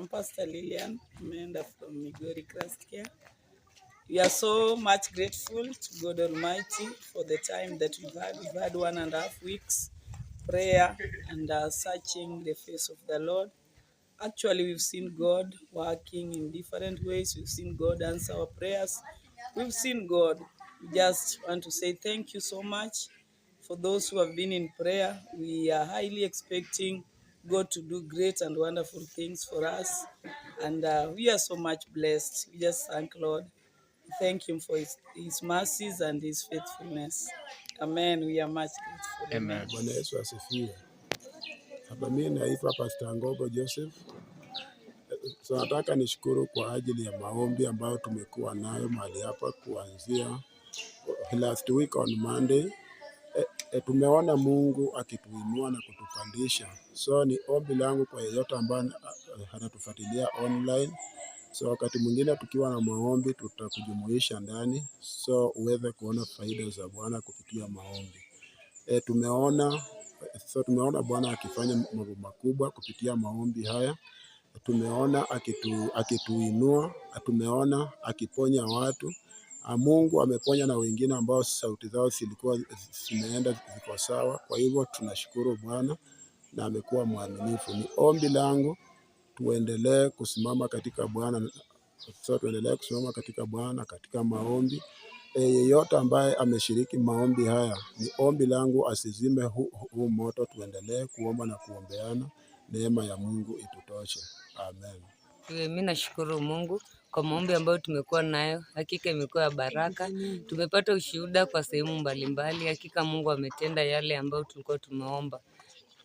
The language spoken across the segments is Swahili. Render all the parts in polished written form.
I'm Pastor Lillian Menda from Migori Christ Care. We are so much grateful to God Almighty for the time that we've had. We've had 1.5 weeks prayer and searching the face of the Lord. Actually, we've seen God working in different ways. We've seen God answer our prayers. We've seen God. We just want to say thank you so much for those who have been in prayer. We are highly expecting God to do great and wonderful things for us. And we are so much blessed. We just thank Lord. Thank Him for His mercies and His faithfulness. Amen. We are much grateful. Amen. Bwana Yesu asifiwe. Hapa mimi naitwa Pastor Ngogo Joseph. So nataka nishukuru kwa ajili ya maombi ambayo tumekuwa nayo mahali hapa kuanzia last week on Monday. Tumeona Mungu akituinua na kutupandisha. So ni ombi langu kwa yeyote ambaye anatufuatilia online. So wakati mwingine tukiwa na maombi tutakujumuisha ndani, so uweze kuona faida za Bwana kupitia maombi. So tumeona Bwana akifanya mambo makubwa kupitia maombi haya. Tumeona akituinua, tumeona akiponya watu. Mungu ameponya na wengine ambao sauti zao zilikuwa zimeenda ziko sawa. Kwa hivyo tunashukuru Bwana na amekuwa mwaminifu. Ni ombi langu tuendelee kusimama katika Bwana, so tuendelee kusimama katika Bwana katika maombi. Yeyote ambaye ameshiriki maombi haya, ni ombi langu asizime huu moto, tuendelee kuomba na kuombeana. Neema ya Mungu itutoshe. Amen. Mi nashukuru Mungu kwa maombi ambayo tumekuwa nayo, hakika imekuwa ya baraka. Tumepata ushuhuda kwa sehemu mbalimbali, hakika Mungu ametenda yale ambayo tulikuwa tumeomba.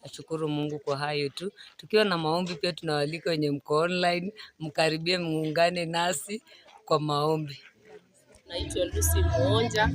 Nashukuru Mungu kwa hayo tu. Tukiwa na maombi pia tunawaalika wenye mko online, mkaribie muungane nasi kwa maombi. Naitwa Lucy Muonja.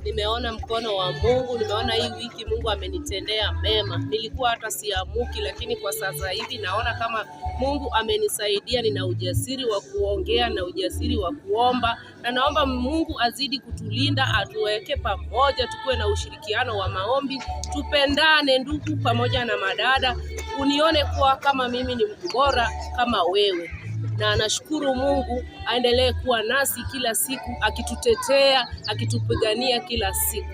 Nimeona mkono wa Mungu, nimeona hii wiki Mungu amenitendea mema. Nilikuwa hata siamuki, lakini kwa sasa hivi naona kama Mungu amenisaidia. Nina ujasiri wa kuongea na ujasiri wa kuomba, na naomba Mungu azidi kutulinda, atuweke pamoja, tukuwe na ushirikiano wa maombi, tupendane ndugu pamoja na madada, unione kuwa kama mimi ni mtu bora kama wewe na nashukuru Mungu aendelee kuwa nasi kila siku, akitutetea, akitupigania kila siku.